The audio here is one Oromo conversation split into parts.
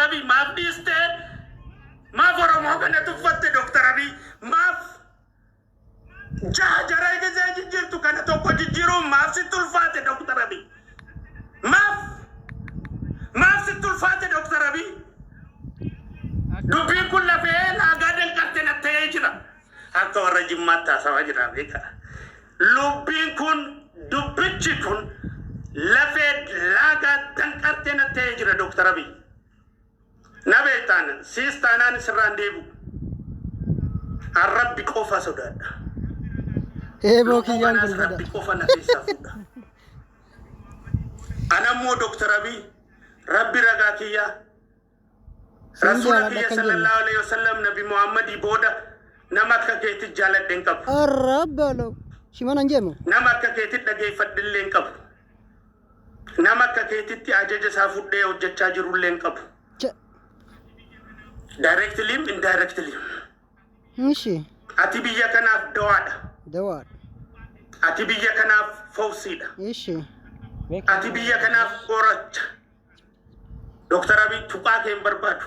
Abiy maaf dhiiste? Maaf Oromoo kana tuffatte Dooktar Abiy? Maaf jaha jara gisee jijjiirtu kana tokko jijjiiruun maaf sitti ulfaate Dooktar Abiy? Maaf? Maaf sitti ulfaate Dooktar Abiy? Dubbiin kun lafee laagaa danqarte na ta'ee jira. Akka warra Jimmaatti haasawaa jira beekaa. Lubbiin kun dubbichi kun lafee laagaa danqarte na ta'ee jira Dooktar Abiy. Na beektaan siis taanaan sirraan deebi'u. An Rabbi qofa sodaadha. Eeboo Lubbuu kiyyaan kanaas kun bada. Rabbi qofa na keessaa fuudha. Anammoo Dooktar Abiy Rabbi ragaa kiyyaa Siin Rasuula jaaladha kiyya akka hin jenne. sallallahu alaihi wasallam Nabi Muhammadii booda nama akka keetti jaaladhe hin qabu. Arrabalo. Shimana hin jeemu. Nama akka keetti dhageeffadhe hin qabu. Nama akka keetitti ajaja isaa fudhee hojjechaa jirullee hin qabu. Che. Directly indirectly. Ishi. Ati biyya kanaaf dawaadha. Dawaadha. Ati biyya kanaaf fawsiidha. Ishi. Ati biyya kanaaf qoracha. Dooktar Abiy tuqaa kee hin barbaadu.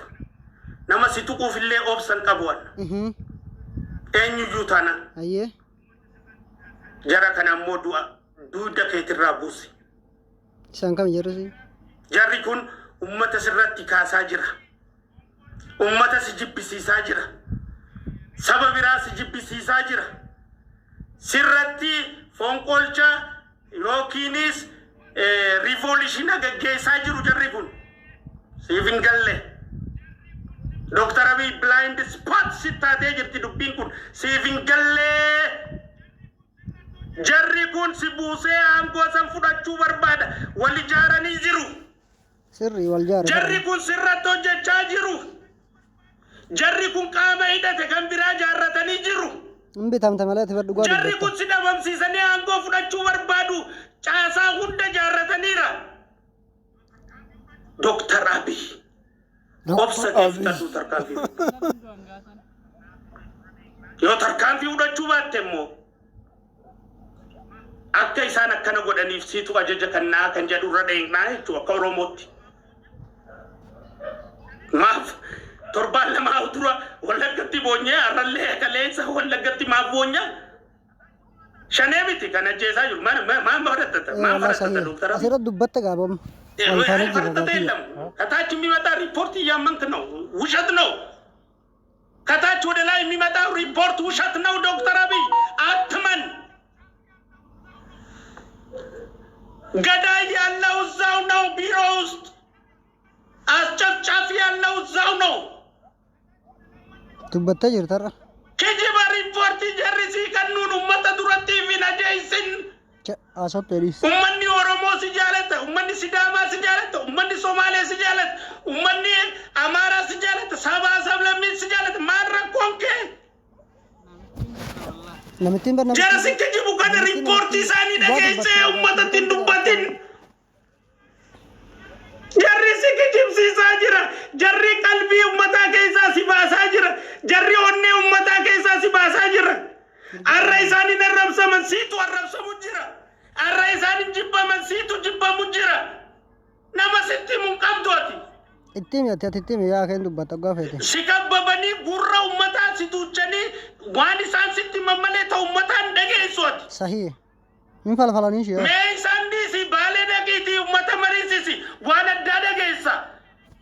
Nama si tuquuf illee obsa hin qabu an. Eenyuyyuu taanaan. Ayyee. Jara kana immoo du'a dugda keetirraa buusi. Isaan kam jarrisi? Jarri kun ummata sirratti kaasaa jira. Ummata si jibbisiisaa jira. Saba biraa si jibbisiisaa jira. Sirratti fonqolcha yookiinis revolution gaggeessaa jiru jarri kun. Siif hin galle. Dooktar Abiy blind spot si taatee jirti dubbiin kun. Siif hin gallee. Jarri kun si buusee aangoo san fudhachuu barbaada. Wal ijaaranii jiru. Sirrii wal jaare. Jarri kun sirratti hojjechaa jiru. Jarri kun qaama hidhate kan biraa jaarratanii jiru. Hin bitamte malee ati bar dhugaa Jarri dubbatta. kun si dhabamsiisanii aangoo fudhachuu barbaadu. Caasaa hunda jaarrataniira. Dooktar Abiy obsa kee fudhadhu tarkaanfii fudhadhu. Yoo tarkaanfii fudhachuu baatte immoo akka isaan akkana godhaniif siitu ajaja kannaa kan jedhu irra dheeknaa jechuudha akka Oromootti. Maaf torbaan lamaa dura Wallaggatti boonyee har'allee kaleessa Wallaggatti maaf boonyaa? Shanee miti kan ajjeesaa jiru. Maal maal farattata? Maal Wallah farattata sahih. Dooktar Abiy? Asirratti dubbatte gaabam. Wal faana jira ፈረጠጠ gaafiyya. የለም። ከታች የሚመጣ ሪፖርት እያመንክ ነው፣ ውሸት ነው። ከታች ወደ ላይ የሚመጣው ሪፖርት ውሸት ነው። ዶክተር አብይ አትመን። ገዳይ ያለው እዛው ነው፣ ቢሮ ውስጥ አስጨፍጫፊ ያለው እዛው ነው። Dubbattee jirta har'a. Kijiba riippoortii jarri sii kennuun ummata duratti hin ajeessin. Che haasofte dhiis. Ummanni Oromoo si jaalata, ummanni Sidaamaa si jaalata, ummanni Somaalee si jaalata, ummanni Amaaraa si jaalata, sabaa sablammiin si jaalata. Maal rakkoon kee? Namittiin bar Jara namittiin si kijibu kana namittiin riippoortii namittiin isaanii dhugaa dhageessee dubbatte uummatatti hin dubbatin. Jarri si kijibsiisaa jira. Jarri qalbii uummataa keessaa si baasaa jira. Jarri onnee uummataa keessaa si baasaa jira. Arra isaan hin arrabsaman siitu arrabsamu jira. Arra isaan hin jibbaman siitu jibbamu jira. Nama sitti himu hin qabdu ati. Itti himi ati ati itti himi yaa keen dubbatta dhugaa feete. Si kabbabanii gurra uummataa si duuchanii waan isaan sitti himan malee ta'u uummataa hin dhageessu ati. Sahii. Hin falfalanii ishee. Mee isaan dhiisii Baalee dhaqiitii uummata mariisisi waan addaa dhageessa.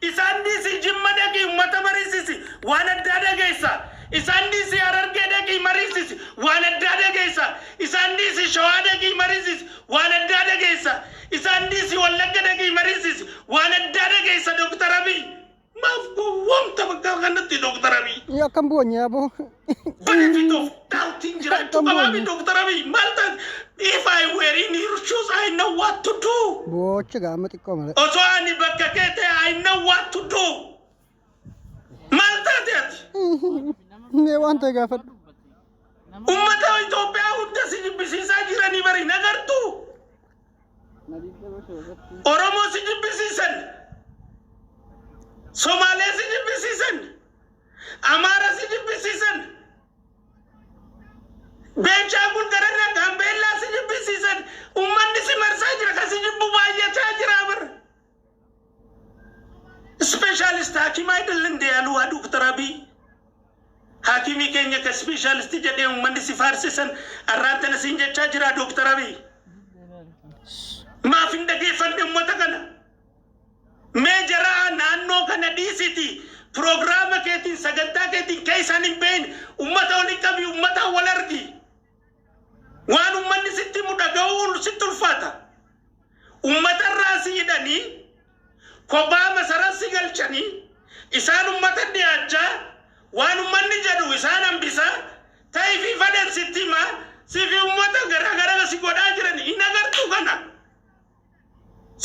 Isaan dhiisii Jimma dhaqii uummata mariisisi waan addaa dhageessa. Isaan dhiisii Harargee dhaqii mariisisi waan addaa dhageessa. Isaan dhiisii Shawaa dhaqii mariisisi waan addaa dhageessa. Isaan dhiisii Wallagga dhaqii mariisisi waan addaa dhageessa Dooktar Abiy. Maaf gowwoomta bakka kanatti Dooktar Abiy? Yoo akkam boonye aboo. Benefit of doubting jiraachuu Akkam qabaa mi boonye. Dooktar Abiy? Maal taate? If I were in your shoes, I know what to do. Boochi gaama xiqqoo malee. Osoo ani bakka kee ta'e, I know what to do. Maal taate ati? Mee waan ta'e gaafadhu. Uummata Itoophiyaa hunda si jibbisiisaa jiranii bari nagartuu? Oromoo si jibbisiisan, Somaalee si jibbisiisan, Amaara si jibbisiisan, Beenchaangul gararraa Gaambeellaa si jibbisiisan, uummanni si marsaa jira, kan si jibbu baay'achaa jira bara. Specialist ሐኪም አይደል እንደ ያሉ ዶክተር አብይ haakimii keenya ka specialist jedhee uummanni si faarsisan arraan tana siin jechaa jira. Dooktar Abiy, maaf hin dhageeffanne uummata kana? Mee jaraa naannoo kana dhiisiti, piroogiraama keetiin, sagantaa keetiin kee isaan hin beeyin uummata waliin qabi, uummata wal argi. Waan uummanni sitti himu dhaga'uu sitti ulfaata. Uummata irraa si hidhanii, kophaa masara si galchanii, isaan uummata dhiyaachaa, waan uummanni jedhu isaan hambisaa ta'ii fi fadhan sitti himaa, sifi uummata garaagara si godhaa jiran hin agartu. Kana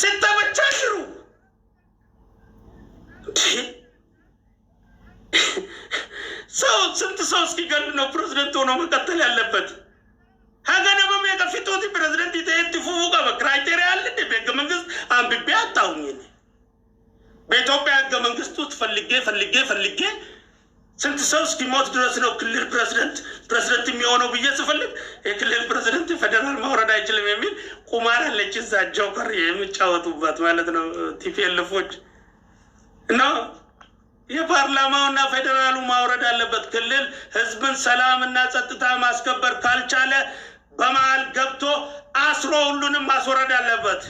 sitti taphachaa jiru. ሰው ስንት ሰው እስኪገል ነው ፕሬዝደንት ሆኖ መቀጠል ያለበት? Haga nama meeqa fixuuti pirezidantii ta'ee itti fufuu qaba? Criteria አለ እንዴ? በህገ መንግስት አንብቤ አጣሁኝ እኔ። በኢትዮጵያ ህገ መንግስት ውስጥ ፈልጌ ፈልጌ ፈልጌ ስንት ሰው እስኪሞት ድረስ ነው ክልል ፕሬዝደንት የሚሆነው ብዬ ስፈልግ የክልል ፕሬዝደንት ፌደራል ማውረድ አይችልም የሚል ቁማር አለች እዛ joker የሚጫወቱባት ማለት ነው TPLF ኦች። እና የፓርላማውና ፌዴራሉ ማውረድ አለበት። ክልል ህዝብን ሰላምና ጸጥታ ማስከበር ካልቻለ በመሀል ገብቶ አስሮ ሁሉንም ማስወረድ አለበት።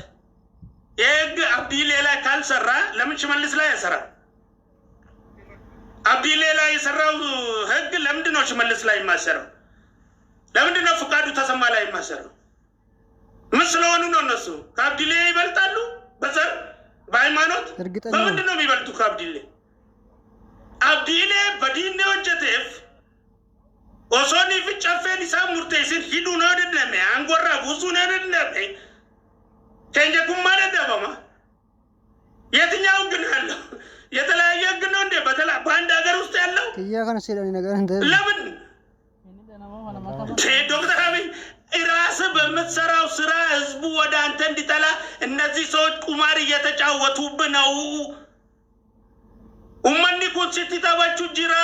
ይህ ህግ አብዲሌ ላይ ካልሰራ ለምን ሽመልስ ላይ አይሰራም? አብዲሌ ላይ የሰራው ህግ ለምንድን ነው ሽመልስ ላይ የማይሰራው? ለምንድን ነው ፍቃዱ ተሰማ ላይ የማይሰራው? ምን ስለሆኑ ነው? እነሱ ከአብዲሌ ይበልጣሉ? በዘር፣ በሃይማኖት? እርግጠኛ ነኝ። በምንድን ነው የሚበልጡ ከአብዲሌ? Abdiilee badiinni hojjeteef osoo fi caffeen isaa murteessin hidhuu ነው danda'ame, aangorraa buusuu ነው danda'ame. Keenya kun maal dadhabama? የትኛው ህግ ነው ያለው? የተለያየ ህግ ነው እንዴ በአንድ ሀገር ውስጥ ያለው? Kiyyaa kana seedhani nagaan hin ta'e. ለምን ዶክተር አብይ ራስህ በምትሰራው ስራ ህዝቡ ወደ አንተ እንዲጠላ እነዚህ ሰዎች ቁማር እየተጫወቱብህ ነው። Ummanni kun sitti taphachuu jira.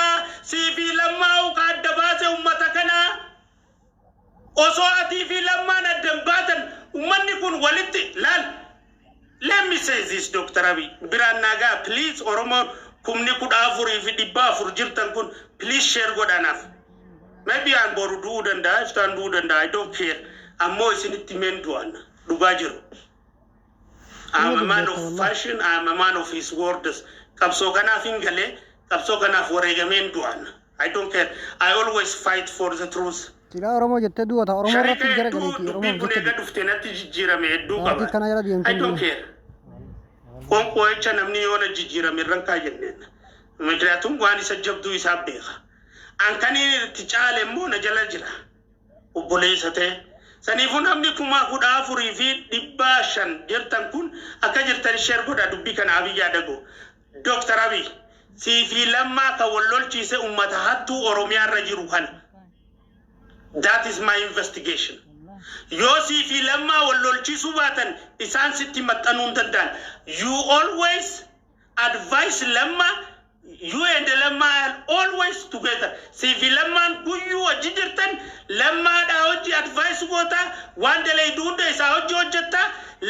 Siifi Lammaa ka adda baase ummata kana. Osoo atii fi Lammaan addan baatan ummanni kun walitti laal. Let me say this, Dr. Abiy. Biraan nagaa, please. Oromoon 14,400 jirtan kun, please share godhanaaf. Maybe an boru du'uu danda'a, iftaan du'uu danda'a, I don't care. Ammoo isinitti meen du'an dhugaa jiru. I'm a man of fashion, I'm a man of his words. Qabsoo kanaaf hin galee, qabsoo kanaaf wareegameen du'an. I don't care. I always fight for the truth. Silaa Oromoo jettee du'ata. Oromoo irratti Sharika gara hedduu galeeti. Dubbiin Oromoof kun jecha eega dhufte natti jijjiirame hedduu Maatii qaba. kana jala I deemtee don't care. Qoonqoo jecha namni yoona jijjiirame irran kaayyanneen. ምክንያቱም waan isa jabduu isaa beeka. An kan itti caale immoo na jala jira. Obboleessa ta'e. Saniifuu namni 14,500 jirtan kun akka jirtan share godha dubbii kana Abiy yaadago. Dooktar Abiy, siifi Lammaa kan wal lolchiise uummata hattuu Oromiyaa irra jiru kana. That is my investigation. Yoo siifi Lammaa wal lolchiisuu baatan isaan sitti maxxanuu hin danda'an. You always advise Lammaa, you and Lammaa are always together. Siifi Lammaan guyyuu wajji jirtan, Lammaadhaa hojii advice goota, waan dalaydu hunda isaa hojii hojjetta,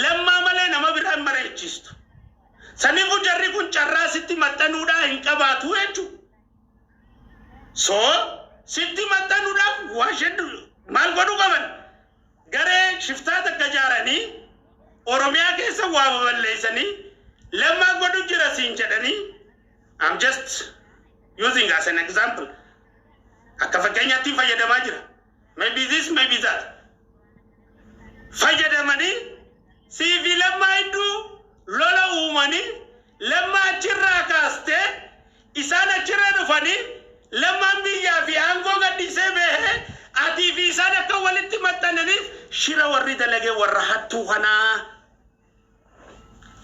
Lammaa malee nama biraa hin mareechistu. Saniifuu jarri kun carraa sitti maxxanuudhaa hin qabaatu jechuudha. So sitti maxxanuudhaaf waa sheddu maal godhuu qaban? Garee shiftaa takka ijaaranii Oromiyaa keessa waa babal'eessanii Lammaa godhu jira siin jedhanii, I'm just using as an example. Akka fakkeenyaatti fayyadamaa jira. Maybe this, maybe that. Fayyadamanii siifi Lammaa hedduu lola uumanii, Lammaa achirraa kaastee isaan achirra dhufanii, Lammaan biyyaa fi aangoo gadhiisee bahee atii fi isaan akka walitti maxxananiif shira warri dalagee warra hattuu kanaa.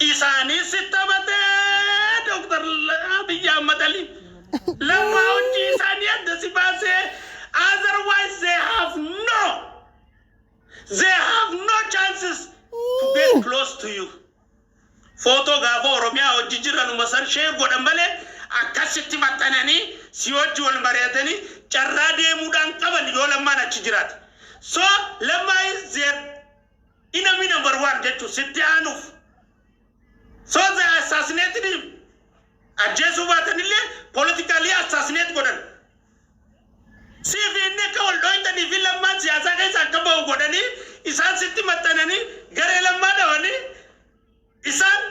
Isaanis sitti taphatee Dooktar Abiyyi Ahmad Ali. Lammaa hojii isaanii adda si baasee, otherwise they have no chances to get close to you. Footoo gaafa Oromiyaa hojii jiran san share godhan malee akkasitti maxxananii si hojii wal mari'atanii carraa deemuudhaan qaban yoo Lammaan achi jiraate. So Lammaa is their enemy number one jechuun sitti aanuuf. So they assassinated him. Ajjeesuu baatanillee politically assassinate godhan. Siif inni akka wal dhooytanii fi Lammaan siyaasaa keessa akka bahu godhanii, isaan sitti maxxananii, garee Lammaa dhawanii, isaan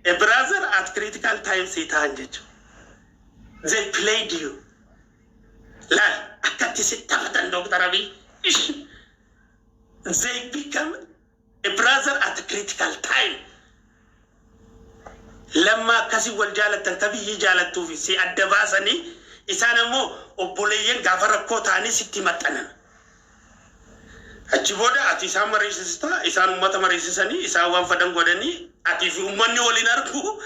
a brother at critical time si ta'an jechuudha. They played you. Laal akkatti si taphatan, Dr. Abiy. They become a brother at critical time. Lamma akkasii wal jaalattan ka biyyi jaalattuuf si adda baasanii, isaan ammoo obboleeyyan gaafa rakkoo ta'anii sitti maxxanan. Achi booda ati isaan mariisista, isaan uummata mariisisanii, isaan waan fedhan godhanii, atii fi uummanni waliin argu,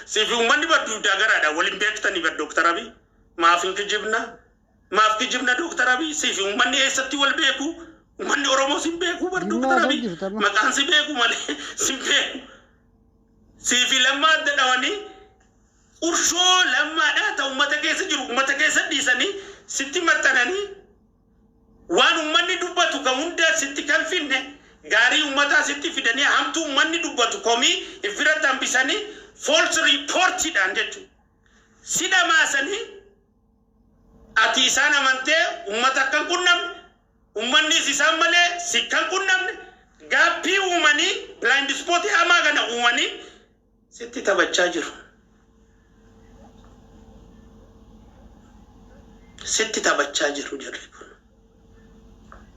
si fi uummanni baddu garaadha waliin beektanii bar, Dooktar Abiy. Maaf hin kijibna? Maaf kijibna, Dooktar Abiy? Si fi uummanni eessatti wal beeku? Uummanni Oromoo sin beeku bar, Jimmaa Dooktar osoo Abiy. jirtu amma. Maqaan si beeku malee sin beeku. Si fi Lammaa adda dhawanii, urshoo Lammaadhaa ta uummata keessa jiru uummata keessa dhiisanii, sitti maxxananii, waan uummanni dubbatu kan hunda sitti kan finne, gaarii uummataa sitti fidanii, hamtuu uummanni dubbatu komii ifirratti hambisanii, false reportiidhaan jechuudha. Si dhamaasanii, ati isaan amantee uummata akka hin qunnamne, uummannis isaan malee si kan qunnamne, gaappii uumanii, blind spot hamaa kana uumanii sitti taphachaa jiru. Sitti taphachaa jiru jarri kun.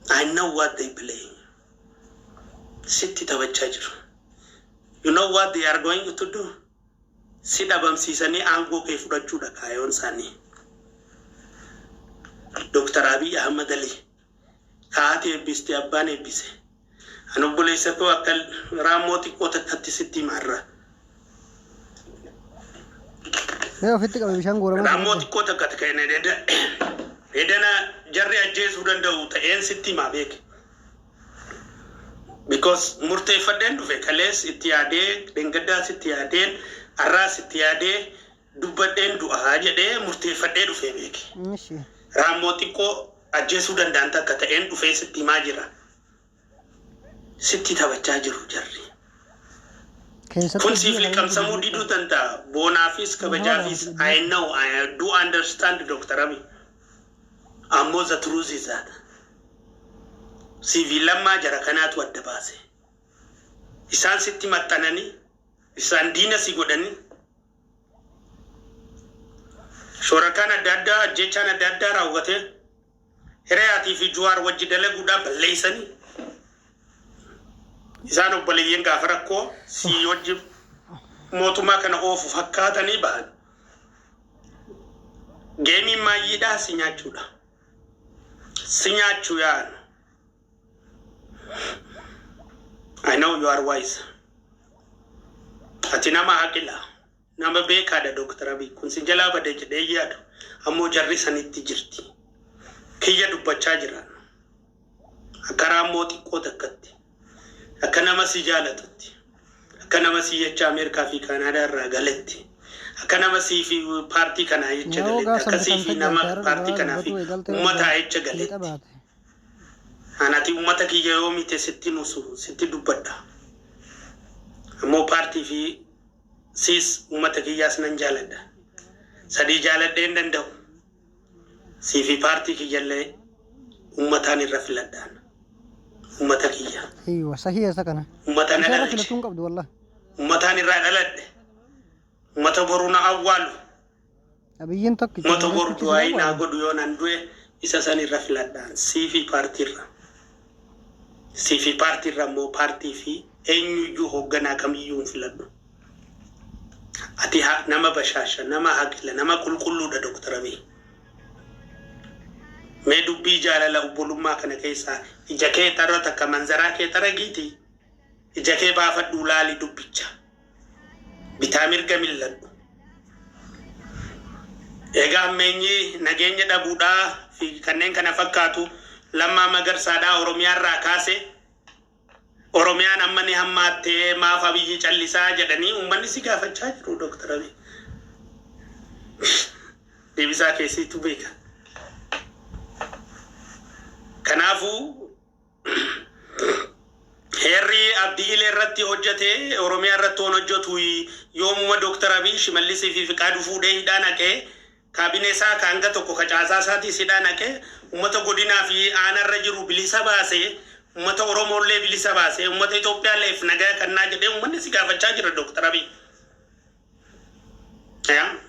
I know what they play. Sitti taphachaa jiru. You know what they are going to do? Si dhabamsiisanii aangoo kee fudhachuudha kaayoon isaanii. Dr. Abiy Ahmad Ali kaa'ate eebbiste, abbaan eebbise. Ani obboleessa koo akka raammoo xiqqoo takkatti sitti himarra. Mee ofitti qabe, bishaan guuramaa. Raammoo xiqqoo takka ta'e edana jarri ajjeesuu danda'u ta'een sitti himaa beeke. Because murteeffadheen dhufe. Kalees itti yaadee, dhengaddaas itti yaadeen, har'aas itti yaadee, dubbadheen du'aa jedhee murteeffadhee dhufe beeke. Ishi. Raammoo xiqqoo ajjeesuu danda'an takka ta'een dhufee sitti himaa jira. Sitti taphachaa jiru jarri. Keessatti Kun siif liqamsamuu diduu danda'a. Boonaafis kabajaafis, I know, I do understand, Dr. Abiy. Ammoo the truth is that siif Lammaa jara kanaatu adda baase. Isaan sitti maxxananii, isaan diina si godhanii, shorakaan adda addaa, ajjechaan adda addaa raawwatee, Hiriyaatii fi Juwaar wajji dalaguudhaan balleeysanii, isaan obboleeyyan gaafa rakkoo si wajji mootummaa kana oofu fakkaatanii bahan. Gameiin maayyiidhaa si nyaachuudha. Si nyaachuu yaa'an. I know you are wise. Ati nama haqila. Nama beekaadha, Dr. Abiy. Kun si jalaa bade jedhee yaadu. Ammoo jarri sanitti jirti. Kiyya dubbachaa jiran. Akka raammoo xiqqoo takkatti. Akka nama si jaalatutti. Akka nama si jecha Ameerikaa fi Kaanaadaa irraa galetti. Akka nama sii fi paartii kanaa jecha Yeroo galetti. gaaf Akka sii fi nama paartii kanaa fi uummataa jecha Lixa galetti. baate. Anati uummata kiyya yoo mite sitti nusu sitti dubbadha. Ammoo paartii fi siis uummata kiyyaas nan jaaladha. Sadii jaaladhee hin danda'u. Sii fi paartii kiyyallee uummataan irra filadhaan. Uummata kiyya. Eeywa, sahii isa kana. Uummata na Isa irra dhalche. filatuu hin qabdu wallah. Uummataan irraa dhaladhe. Uummata boru na awwaalu. Abiyyiin tokkicha. Uummata boru du'aayii naa godhu yoo nan du'e, isa san irra filadhaan. Sii fi paartii irra. Sii fi paartii irra immoo paartii fi eenyuyyuu hoogganaa kamiyyuu hin filadhu. Ati nama bashaasha, nama haqila, nama qulqulluudha, Dooktar Abiy. Mee dubbii jaalala obbolummaa kana keessaa ija kee xarra takka manzaraa kee xaragiiti. Ija kee baafadhuu laali dubbicha. Bitaa mirga milladhu. Egaa ammeenyi nageenya dhabuudhaa fi kanneen kana fakkaatu Lammaa Magarsaadhaa Oromiyaarraa kaase, Oromiyaan amma ni hammaattee, maaf Abiyyi callisaa jedhanii uummanni si gaafachaa jiru, Dooktar Abiy. Deebisaa keessiitu beeka. Kanaafuu Heerri Abdii Ilee irratti hojjete Oromiyaa irratti waan hojjetu, yoomuma Dooktar Abiy Shimallisii fi Fiqaaduu fuudhee hidhaa naqee, kaabinee isaa ka hanga tokko ka caasaa isaatiis hidhaa naqee, uummata godinaa fi aanarra jiru bilisa baasee, uummata Oromollee bilisa baasee, uummata Itoophiyaalleef nagaa kannaa jedhee uummanni si gaafachaa jira, Dooktar Abiy. Yaa.